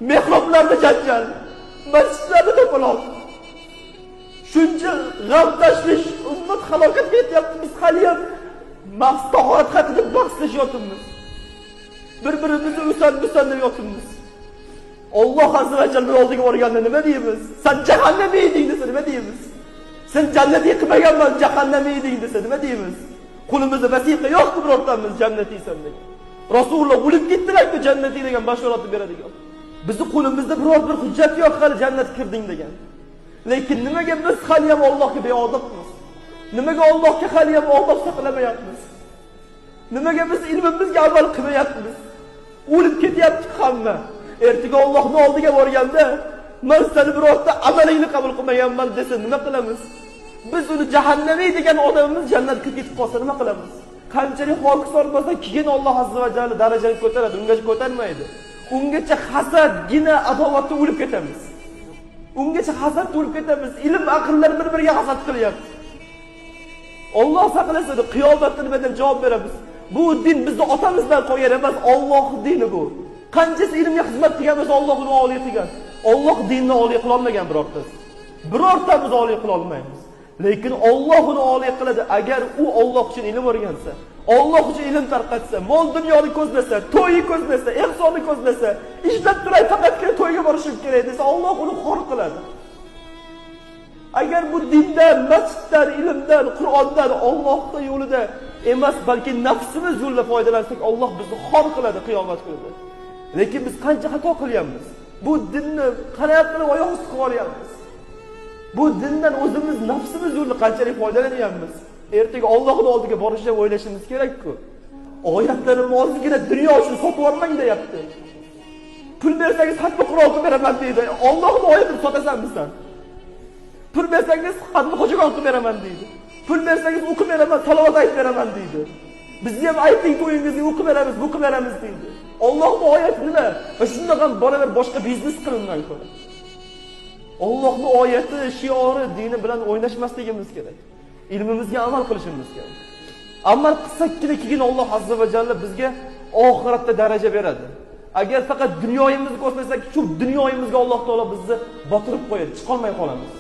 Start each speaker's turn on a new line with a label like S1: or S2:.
S1: Mehroblarda janjal, masjidlarda to'polon. Shuncha g'am tashvish, ummat halokatga yetyapti. Biz haliyam mahs tahorat haqida bahslashyapmiz. Bir-birimizni usan busan deb yotibmiz. Alloh azza va jalla oldiga borganda nima deymiz? Sen jahannam eding desa nima deymiz? Sen jannatga qilmaganman, jahannam eding desa nima deymiz? Qo'limizda vasiqa yo'qku birortamiz jannatiysan degan. Rasululloh o'lib ketdilar-ku jannatiy degan bashoratni beradigan. Bizni qo'limizda biror bir hujjat yo'q hali jannatga kirding degan. Lekin nimaga biz hali ham Allohga beodobmiz? Nimaga Allohga hali ham odob saqlamayapmiz? Nimaga biz ilmimizga amal qilmayapmiz? O'lib ketyapti hamma. Ertaga Allohning oldiga borganda, men seni birorta amalingni qabul qilmaganman desa nima qilamiz? Biz uni jahannamiy degan odamimiz jannatga ketib qolsa nima qilamiz? Qanchalik hokisor bo'lsa, keyin Alloh azza va jalla darajani ko'taradi, ungacha ko'tarmaydi. Ungacha hasadgina adovatda o'lib ketamiz. Ungacha hasadda o'lib ketamiz. Ilm aqllar bir-biriga hasad qilyapti. Alloh saqlasin, qiyomatda nima deb javob beramiz? Bu din bizni otamizdan qolgan emas, Allohning dini bu. Qanchasi ilmga xizmat qilgan bo'lsa, Alloh uni oliy qilgan. Alloh dinni oliy qila olmagan birortasi. Birortamiz oliy qila olmaymiz. Lekin Alloh uni oliy qiladi agar u Alloh uchun ilm o'rgansa, Alloh uchun ilm tarqatsa, mol dunyoni ko'zlasa, to'yni ko'zlasa, ehsonni ko'zlasa, ishlab turay faqatgina to'yga borishim kerak desa, Alloh uni xor qiladi. Agar bu dindan, masjiddan, ilmdan, Qur'ondan, Allohning yo'lida emas, balki nafsimiz yo'lida foydalansak, Alloh bizni xor qiladi qiyomat kunida. Lekin biz qancha xato qilyapmiz? Bu dinni qanaqa qilib oyoq osti qilib yuboryapmiz? Bu dindan o'zimiz nafsimiz yo'lida qanchalik foydalanyapmiz? Ertaga Allohning oldiga borishni o'ylashimiz kerak-ku. Oyatlarimni ozgina dunyo uchun sotib yubormang deyapti. Pul bersangiz xatmi Qur'on qilib beraman deydi. Allohning oyatini sotasanmi sen? Pul bersangiz xatmi xo'jagon qilib beraman deydi. Pul bersangiz o'qib beraman, salovat aytib beraman deydi. Bizni ham ayting to'yingizga o'qib beramiz, bu qilib beramiz deydi. Allohning oyati nima? Va shundoq ham boraver boshqa biznes qilingan ko'ra. Allohning oyati, shiori, dini bilan o'ynashmasligimiz kerak. Ilmimizga amal qilishimiz kerak. Amal qilsakkina keyin Alloh azza va jalla bizga oxiratda daraja beradi. Agar faqat dunyoyimizni ko'rsasak, shu dunyoyimizga Alloh taolo bizni botirib qo'yadi, chiqolmay qolamiz.